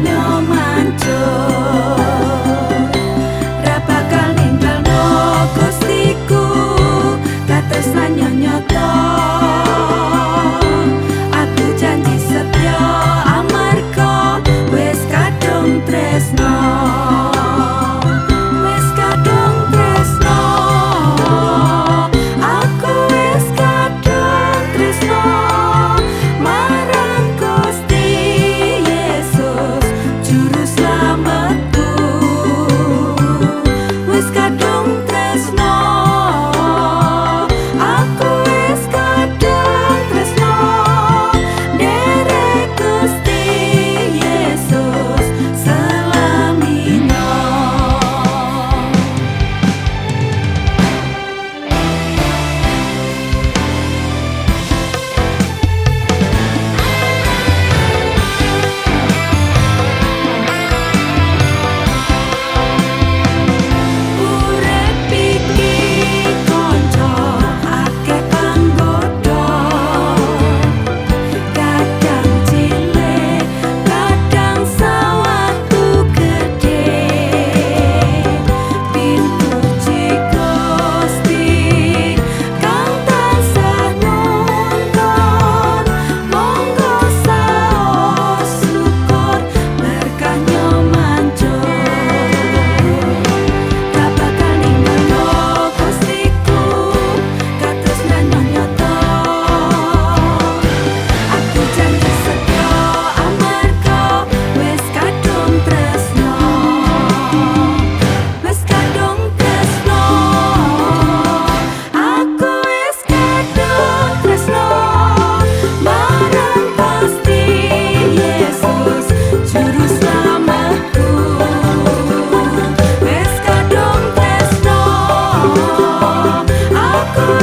berkahnya mancur. Ra bakal ninggalno Gustiku, katresnane nyata. Aku janji setya amarga wis kadung tresno. Wis kadung tresno, aku wis kadung tresno marang Gusti Yesus juru slametku. Wis kadung tresno, aku wis kadung tresno nderek Gusti Yesus selamino. Urip iki kanca akeh panggoda, kadang cilik kadang sawatu gedhe. Pinuji Gusti kang tansah nuntun, monggo saos syukur berkahnya mancur. Ra bakal ninggalno Gustiku, katresnane nyata. Aku janji setya amarga wis kadung tresno. Wis kadung tresno, aku wis kadung tresno marang Gusti Yesus juru slametku. Wis kadung tresno, aku